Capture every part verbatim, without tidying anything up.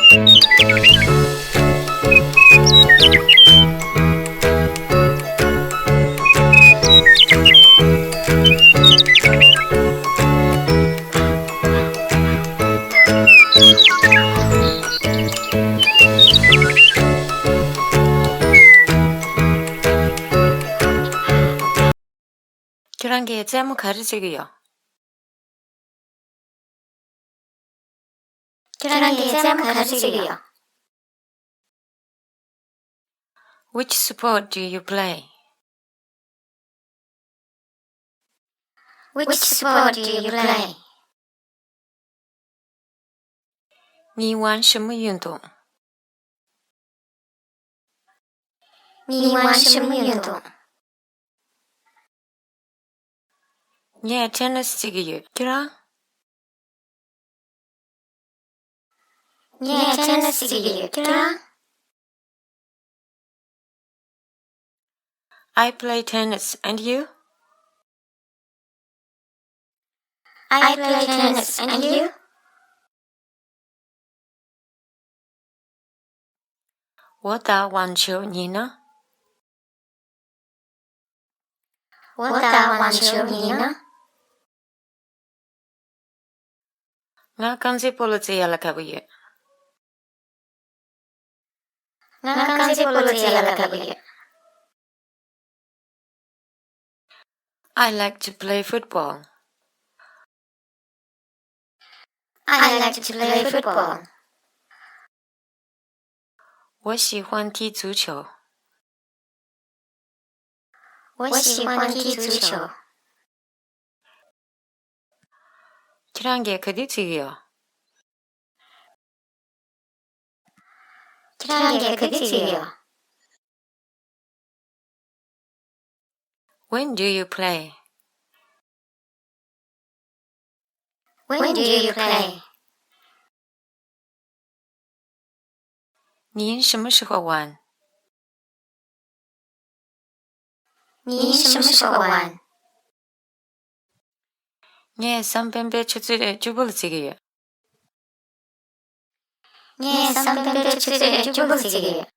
ཁྱེད་རང་གིས་རྩེད་མོ་ག་རེ་རྩེ་གི་ཡོད། ཁྱེད་རང་གིས་རྩེད་མོ་ག་རེ་རྩེ་གི་ཡོད། Which sport do you play? Which sport do you play? 你玩什么运动？你玩什么运动？ངས་ཊེ་ནི་སི་རྩེ་གི་ཡོད། ཁྱེད་རང་། ངས་ཊེ་ནི་སི་རྩེ་གི་ཡོད། ཁྱེད་རང་། I play tennis, and you? I play tennis, and you? 我打网球，你呢？我打网球，你呢？ང་རྐང་རྩེད་སྤོ་ལོ་རྩེ་ཡ་ལ་དགའ་པོ་ཡོད། ང་རྐང་རྩེད་སྤོ་ལོ་རྩེ་ཡ་ལ་དགའ་པོ་ཡོད། I like to play football. I like to play football. 我喜欢踢足球。我喜欢踢足球。ཁྱེད་རང་གིས་ག་དུས་རྩེ་གི་ཡོད། ཁྱེད་རང་གིས་ག་དུས་རྩེ་གི་ཡོད། When do you play? When do you play? 您什么时候玩？您什么时候玩？ངས་གཟའ་སྤེན་པའི་ཆུ་ཚོད་བཅུ་པ་ལ་རྩེ་གི་ཡོད། ངས་གཟའ་སྤེན་པའི་ཆུ་ཚོད་བཅུ་པ་ལ་རྩེ་གི་ཡོད།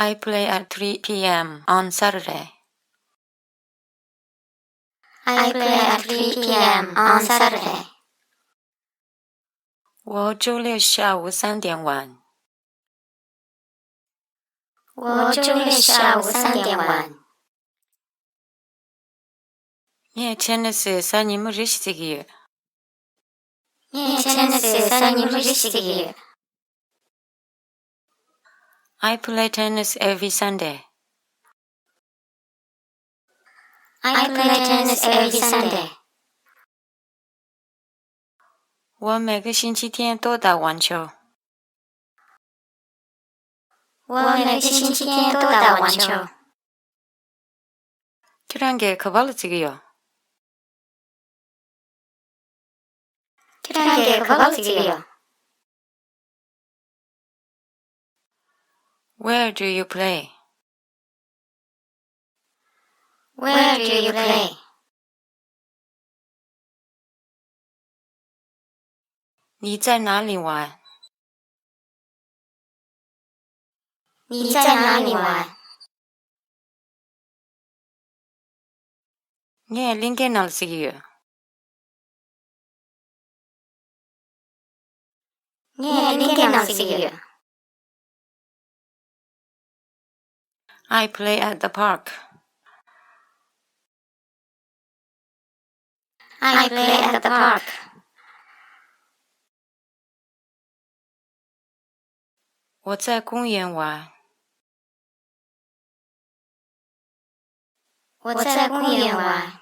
I play at three p.m. on Saturday. I play at three p.m. on Saturday. 我周六下午三点玩。我周六下午三点玩。ངས་ཊེ་ནི་སི་གཟའ་ཉི་མ་རེ་བཞིན་རྩེ་གི་ཡོད། ངས་ཊེ་ནི་སི་གཟའ་ཉི་མ་རེ་བཞིན་རྩེ་གི་ཡོད། I play tennis every Sunday. I play tennis every Sunday. 我每个星期天都打网球。我每个星期天都打网球。ཁྱེད་རང་གིས་ག་པར་ལ་རྩེ་གི་ཡོད། ཁྱེད་རང་གིས་ག་པར་ལ་རྩེ་གི་ཡོད། Where do you play? Where do you play? 你在哪里玩？你在哪里玩？ངས་གླིང་གའི་ནང་ལ་རྩེ་གི་ཡོད། ངས་གླིང་གའི་ནང་ལ་རྩེ་གི་ཡོད། I play at the park. I play at the park. 我在公园玩。我在公园玩。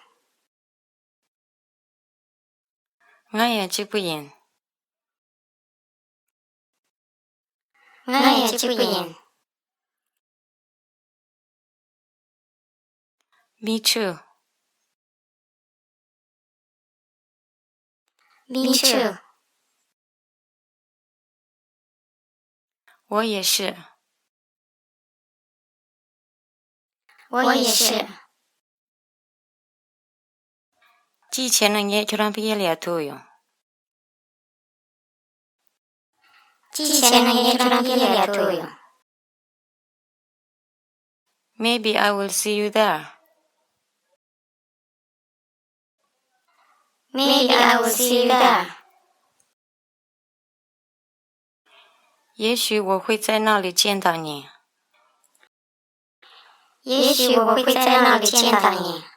ང་ཡང་གཅིག་པུ་ཡིན། ང་ཡང་གཅིག་པུ་ཡིན། Me too. Me too. 我也是。我也是。གཅིག་བྱས་ན་ངས་ཁྱོད་རང་ཕ་གི་ལ་ཡར་ཐུག་ཡོང་། ཅི་བྱས་ན་ངས་ཁྱེད་རང་དཀྱིལ་ལ་ཡར་ཐུག་ཡོང་། Maybe I will see you there. Maybe I will see you there. 也许我会在那里见到你。也许我会在那里见到你。